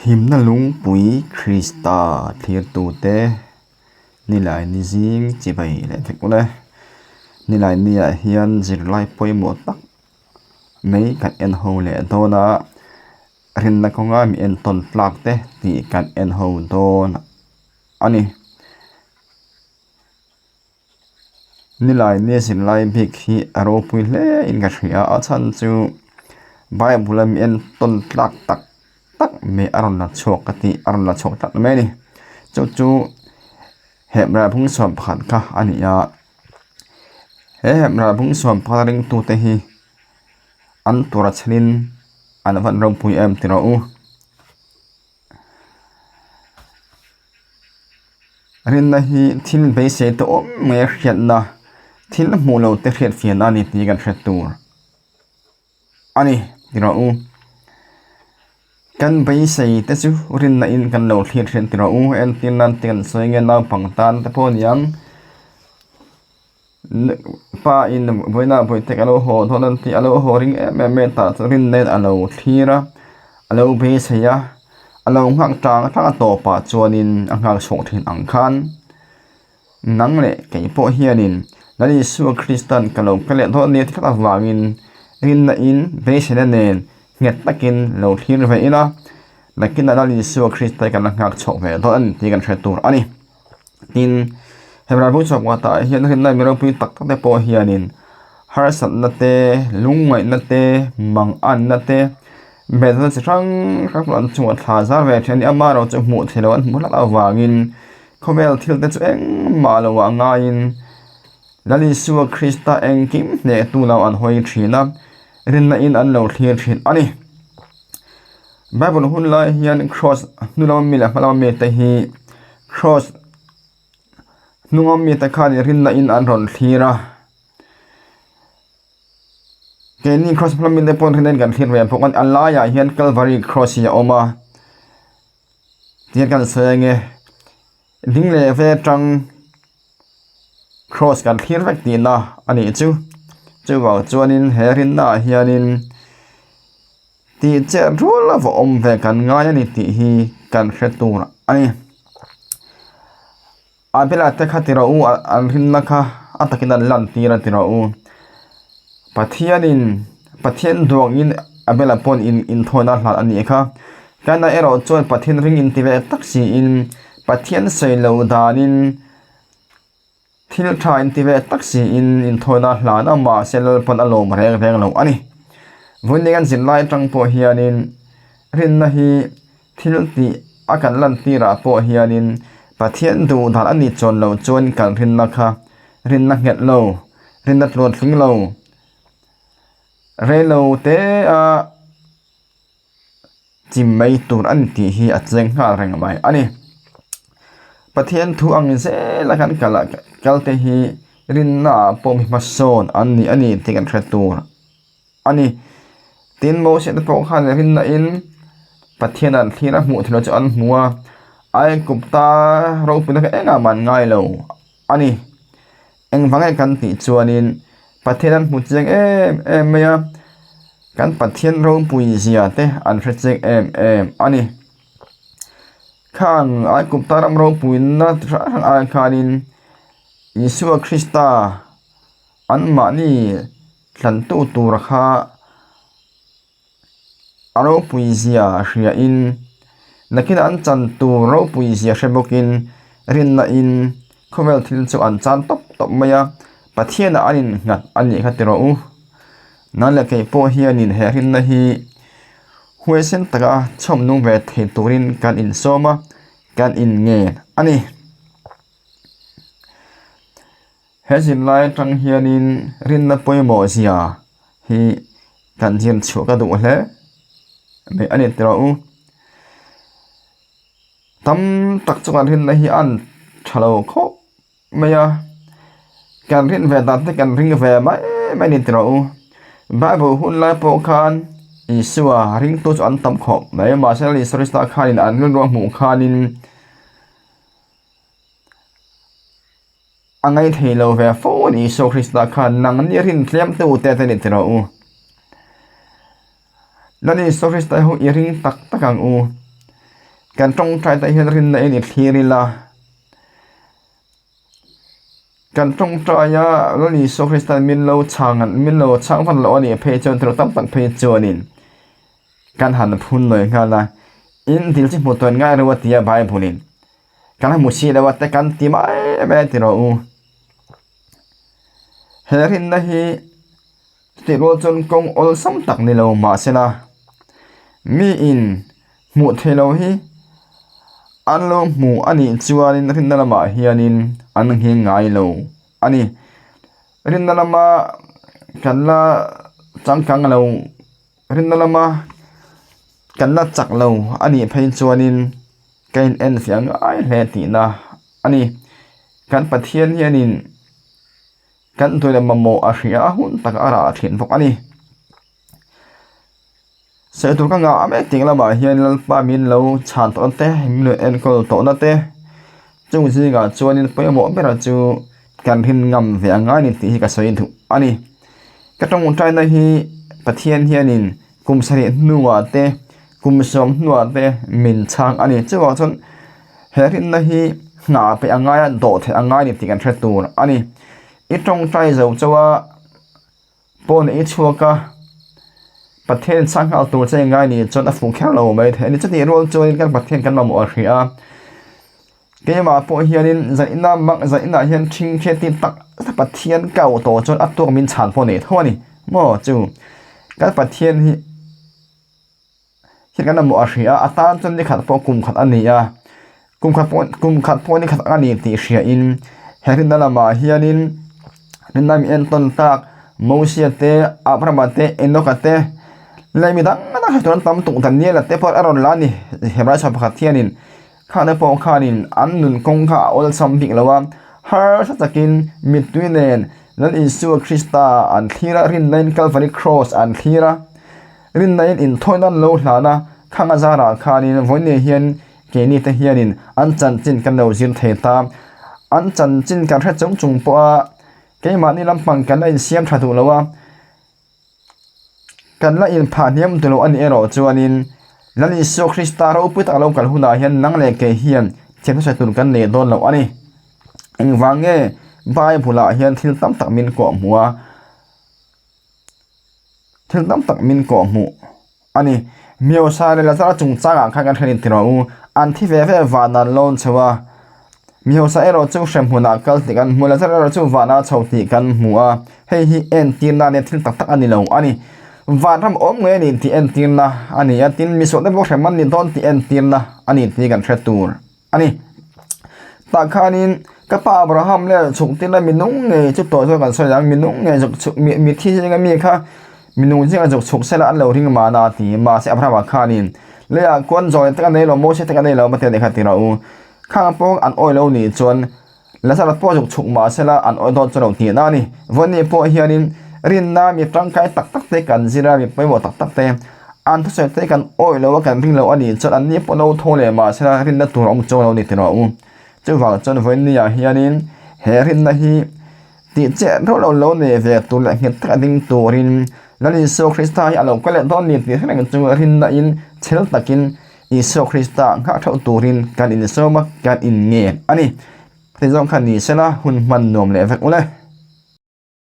Himna lungpui Krista thlirtute Nilai ni zing chibai leh vek ule. Nilai niah hian zirlai pawimawh tak mai kan en ho leh dawn a, rinna kawnga mi entawn tlak te tih kan en ho dawn a ni. Nilai nia zirlai bik hi a ropui hle in ka hria a chhan chu bible a mi entawn tlak tak tak mai a rawn la chhuak ka tih a rawn la chhuak tlat mai a ni chu chu hehmrah bung sawm pakhat kha a ni a he hehmrah bung sawm pakhat a ringtute hi an tura chhelin an van ropui em ti rawh u. Rinna hi thil beisei te awm mai a hriatna, thil hmuh loh te hriatfiahna a ni tih kan hre tur a ni ti rawh u. Kan beisei te chu rinna in kan lo thlir thin ti rawh u. Entir nan te kan sawi nge naupang tan te pawh a ni ang. Pa in vawiinah vawi tek a lo haw dawn a ni a lo haw ring em em mai a tah chuan rinna in a lo thlir a a lo beisei a a lo nghak tang tang a tawpah chuanin a nghak chhuak thin ang khan nang leh kei pawh hianin Lal Isua Kristan ka lo kal leh dawn nia tlat avangin rinna in beiseina nen nghet takin lo thlir ve ila nakinah Lal Isua Krista hi kan la nghak chhuak ve dawn a ni tih kan hre tur a ni. Tin, Hebrai bu chawpkhatah hian rinna mi ropui tak tak te pawh hianin harsatna te, lungngaihna te, manganna te, hmelhna chi hrang hrang pawh an chungah thla zar ve thin a ni. Amaherawhchu hmuh theih loh an hmuh hlauh avangin khawvel thil te chu engmah lo ah ngaiin Lal Isua Krista engkim hnehtu lo an hawi thin a, rinna in an lo thlir thin a ni. Bible hun lai hian cross hnu lama mi leh hma lama mi te hi cross hnunga mi te khan rinna in an rawn thlir a keini cross hma lama mi te pawh rinna in kan thlir ve bawk a a laiah hian kalvari cross hi a awm a tihian kan sawi ange ding leh ve atang cross kan thlir vek tihna a nih chu chuvang chuanin he rinna ah hianin. Tih chiah rual a va awm ve kan ngai a ni tih hi kan hre tur a ni. Abela te kha ti rawh u an rinna kha a takin an lan tir a ti rawh u. Pathianin Pathian duangin Abela pawn in inthawina hlat a nih kha. Kana erawh chuan Pathian ring inti ve tak siin Pathian sawi lo danin Thil tha inti ve tak siin inthawina hlan a mahse Lalpan a lawm reng reng lo a ni. Vawiin kan zirlai atang pawh hianin rinna hi thil tih a kan lantirah pawh hianin Pathian duh dan a nih chuan loh chuan kan rinna kha rinna nghet lo, rinna tluantling lo, rei lo te a chim mai tur a ni tih hi a cheng nghal reng mai a ni. Pathian thu ang zel a kan kal ah kal te hi rinna ah pawh mi hmasawn an ni a ni tih kan hre tur a ni. Tin Moses te pawh khan rinna in Pathian an thlir a hmuh theih loh chu an hmu a, Aigupta ropuina kha engah mah an ngai lo a ni. Engvang nge kan tih chuanin Pathian an hmu chiang em em mai a, kan Pathian ropui zia te an hre chiang em em a ni. Khang Aigupta ram ropuina ti hrang hrang ai khanin Isua Krista anmahni tlantu tur kha a ropui zia hriain nakin an chan tur ropui zia hre bawkin rinna in khawvel thil chu an chan tawp tawp mai a Pathianah an innghat a nih kha ti rawh u nan leh kei pawh hianin he rinna hi huaisen taka chhawm nung ve thei turin kan insawm a kan inngen a ni. He zirlai atang hianin rinna pawimawh zia hi kan zir chhuah ka duh hle mai a ni tawh u. Tam tak chu kan rinna hi a tha lo khawp mai a, kan rin ve dan te kan ring ve mai mai a ni tawh u. Bible hun lai pawh khan Isua ringtu chu an tam khawp mai mahse Isua Krista khanin an rilru a hmuh khanin. A ngaithei lo ve fo a ni Isua Krista khan nang ni rin tlem tu te te ni ti rawh u. Lal Isua Krista hi i ring tak tak ang u. Kan tawngtai te hian rinna in i thlir ila, kan tawngtai a Lal Isua Kristan min lo chhang min lo chhang vat loh a nih phei chuan thil tam tak phei chuanin kan han phun lawi nghal a, in dil chu hmu tawn ngai lo a ti a Bible in kan hmu si lo a te kan ti mai mai a ti rawh u. He rinna hi chutih rual chuan kawng awlsam tak ni lo mahsela miin hmuh theih loh hi an lo hmu a nih chuanin rinna lamah hianin an nghing ngai lo a ni. Rinna lama kan la changkang lo rinna lama kan la chak lo a nih phei chuanin ka in enfiah ngai hle tihna a ni. Kan Pathian hianin kan tuile mamawh a hria a hun tak a rah thin bawk a ni. Sawi tur ka ngah mek tih lamah hian Lalpa min lo chhan tawhna te min lo enkawl tawhna te chung zingah chuanin pawimawh berah chu kan rin ngam ve a ngai ni tih hi ka sawi duh a ni. Ka tawngtaina hi Pathian hianin kum sarih hnuah te kum sawm hnuah te min chhang a ni. Chuvang chuan he rinna hi nghah peih a ngai a dawh theih a ngai ni tih kan hre tur a ni. I tawngtai zo chauh a. Pawn i chhuak a, Pathian chhang nghal tur che ngai ni chuan a fuh kher lo mai thei a ni. Chutih rual chuanin kan Pathian kan mamawh a hria a, keimah pawh hianin zaihna mak zaihna hian ṭhing hriat tir tak tak Pathian ka auh tawh chuan a tuak min chhan pawh nei tho a ni maw chu kan Pathian hi. Hi kan mamawh a hria a, a tan chuan ni khat pawh kum khat a ni a, kum khat pawh kum khat pawh ni khat a ni tih hria in he rinna lamah hianin rinna mi entawn tak Mosia te Abrahama te Enoch-a te leh mi dang dang hre tur an tam tuk Daniel-a te pawh a rawn la a ni Hebrai chhuah pakhat hianin khang te pawh khanin an nun kawng kha a awlsam bik lo a, harsa takin mittui nen Lal Isua Krista an thlir a rinna in Kalvari Cross an thlir a. Rinnain inthawi nan lo hlan a, khang a zarah khanin vawiin hian keini te hianin an chanchin kan lo zir thei ta. An chanchin kan hre chung chung pawh a, keimahni lampang kan la insiam tha duh lo a, kan la inphah hniam duh lo a nih erawh chuanin Lal Isua Krista ropui tak lo kal hunah hian nang leh kei hian thiam hmasa tur kan nei dawn lo a ni. Engvang nge Bible ah hian thil tam tak min kawhhmuh a? Thil tam tak min kawh hmuh a ni. Miosa leh Lazara chungchangah khan kan hrenin ti rawh u. An thi ve ve van an lawn chho a. Miosa erawh chu hremhmunah kal tih kan hmu a, Lazara erawh chu vanah chho tih kan hmu a. Hei hi entirna nia thil tak tak a ni lo a ni. Vanram awm ngei a ni tih entirna a ni a, tin misualna pawh hrem an ni dawn tih entirna a ni tih kan hre tur. a ni. Tah khanin ka pa Abraham leh chhuk tirna mi nung ngei chu tawh chuan kan sawi ang, mi nung ngei zuk chhuk mi mi thi zinga mi kha mi nung zinga zuk chhuk sela an lo ring mahna a ti. Mahse Abraham-ah khanin leiah kuan zawi tak a nei lo, Moses tak a nei lo matia lehkha ti rawh u. Khang pawh an awi lo nih chuan Lazarus pawh zuk chhuk mah sela an awi dawn chu lo tihna a ni. Vawiin pawh hianin rinna mi tangkai tak tak te kan zir a, mi pawimawh tak tak te an thusawi te kan awi lo a, kan ring lo a nih chuan anni pawh lo tho leh mah sela rinna tur a awm chuang lo a ni ti rawh u. Chuvang chuan vawiin hianin he rinna hi tih chiah reuh lo lo nei ve tur leh nghet taka ding turin Lal Isua Krista hi a lo kal leh dawn ni tih reng chu rinna in chhel takin Isua Krista nghah theuh turin kan insawm a, kan inngen a ni. Heti zawng khan ni sela hun hman nuam leh vek ule.